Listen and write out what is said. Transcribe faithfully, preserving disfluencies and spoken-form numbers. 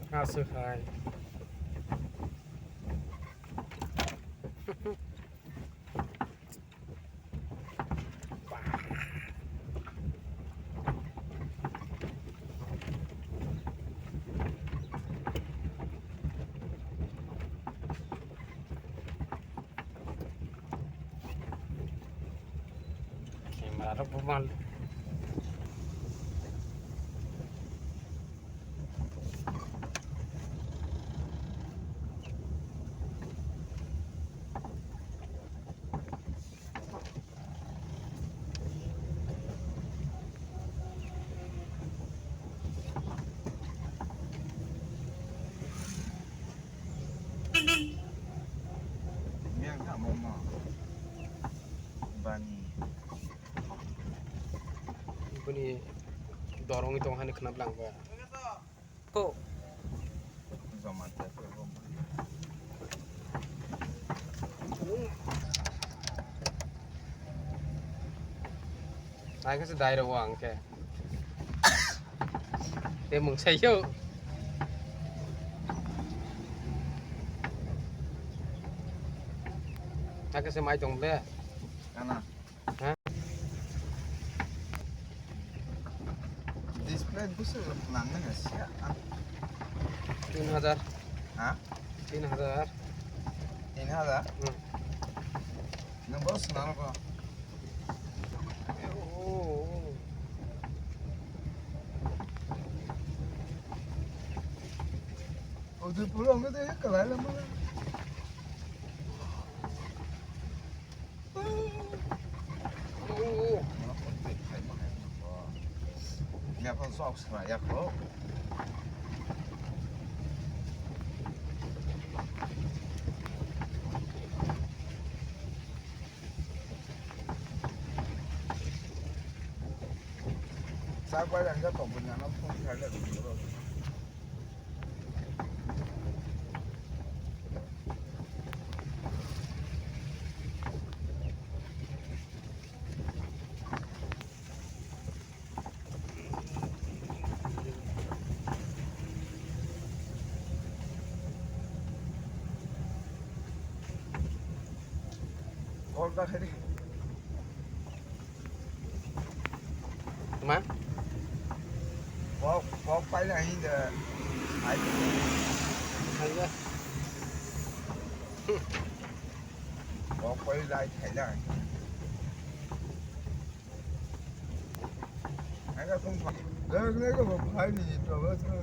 Aswk hai. Camera rok bo mal. Bani dorong itu hani kena belang ba. Ko. Joma te ko. Ai kasi dai ro ang ke. Te mung sai yo. Ai kasi mai tong be. Kana. Ha? Display busu nang nang sia. Tin hajar. Ha? Tin hajar. Tin hajar? Hmm. Nang bos nang ko. Oh. Udaipur ang kata ya kalai lama. Sa pai lang ka tong punya na phone kha le. Call ta khe. Ma? Kok, kok pai na hin de. Ai. Ai ya. Kok pai lai thai na. Ai ka kong. Ga ga ga ba phai ni to ba sa.